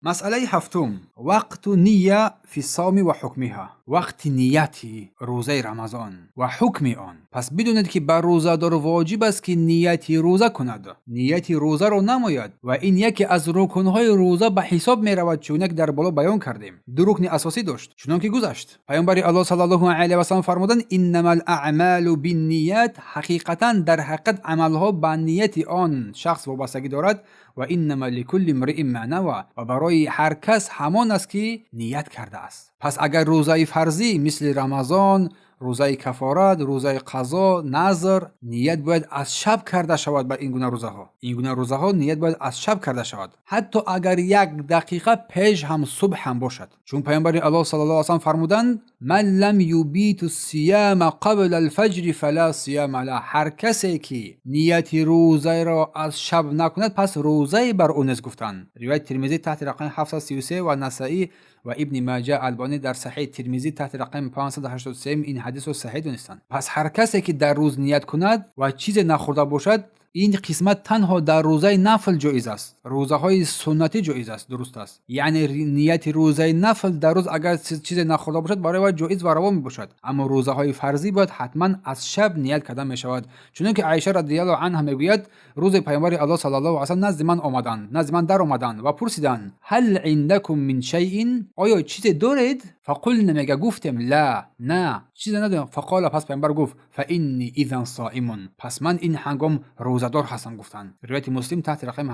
Масъалаи ҳафтум: وقت النية في الصوم وحكمها. Вақти нияти рӯзаи Рамазон ва ҳукми он. Пас бидонед, ки бар рӯзадор воҷиб аст, ки нияти рӯза кунад, нияти рӯзаро намояд, ва ин яке аз рукнҳои рӯза ба ҳисоб меравад, чуноне ки дар боло баён кардем. Ду рукни асосӣ дошт, чунон ки гузашт. Паёмбари Аллоҳ саллаллоҳу алайҳи васаллам фармуданд: إنما الأعمال بالنيات. Ҳақиқатан, дар ҳақиқат, амалҳо ба нияти он шахс вобастагӣ дорад. وإنما لكل امرئ ما نوى. Ва барои ҳар кас ҳамон аст, ки ният кардааст. Пас агар рӯзаи фарзӣ, мисли Рамазон, рӯзаи кафорат, рӯзаи қазо, назр, ният бояд аз шаб карда шавад. Ба ин гуна рӯзаҳо, ин гуна рӯзаҳо ният бояд аз шаб карда шавад, ҳатто агар як дақиқа пеш ҳам субҳ ҳам бошад, чун Паёмбари Аллоҳ саллаллоҳу алайҳи васаллам фармуданд: من لم يبت الصيام قبل الفجر فلا صيام له. Ҳар касе ки нияти рӯзаро аз шаб накунад, пас рӯзае бар ӯ нест, гуфтанд. Ривояти Тирмизӣ таҳти рақами 733 ва Насаӣ ва Ибни Маҷа. Албонӣ дар Саҳиҳи Тирмизӣ таҳти рақами 583 ин ҳадисро саҳиҳ донистанд. Пас ҳар касе ки дар рӯз ният кунад ва чизе нахӯрда бошад, ин қисмат танҳо дар рӯзаи нафл ҷоиз аст, рӯзаҳои суннатӣ ҷоиз аст, дуруст аст. Яъне нияти рӯзаи нафл дар рӯз, агар чизе нахӯрда бошад, барои вай ҷоиз ва раво мебошад. Аммо рӯзаҳои фарзӣ бояд ҳатман аз шаб ният карда мешавад, чунон ки Аиша радиаллоҳу анҳа мегӯяд: рӯзе Паёмбари Аллоҳ саллаллоҳу алайҳи васаллам назди ман омаданд, назди ман даромаданд ва пурсиданд: هل عندكم من شيء؟ Оё чизе доред? فقلنا, мега, гуфтем: لا, на, чизе надорем. فقال, пас Паёмбар гуфт: فإني إذن صائم. Пас ман ин ҳангом рӯзадор ҳастам, гуфтанд. Ривояти Муслим таҳти рақами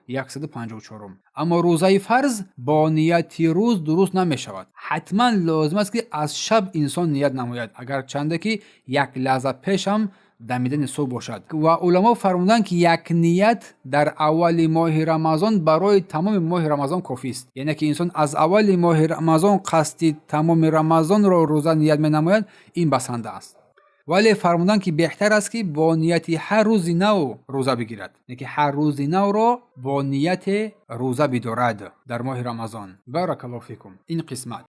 1154. Аммо рӯзаи фарз бо нияти рӯз дуруст намешавад. Ҳатман лозим аст, ки аз шаб инсон ният намояд, агар чанде ки як лаҳза пешам дамидани субҳ бошад. Ва уламо фармуданд, ки як ният дар аввали моҳи Рамазон барои тамоми моҳи Рамазон кофист, яъне ки инсон аз аввали моҳи Рамазон қасди тамоми Рамазонро рӯза ният менамояд, ин басанда аст. Вале фармуданд, ки беҳтар аст, ки бо нияти ҳар рӯзи нав рӯза бигирад, яъне ки ҳар рӯзи навро бо нияте рӯза бидорад дар моҳи Рамазон. بارك الله فيكم. Ин қисмат.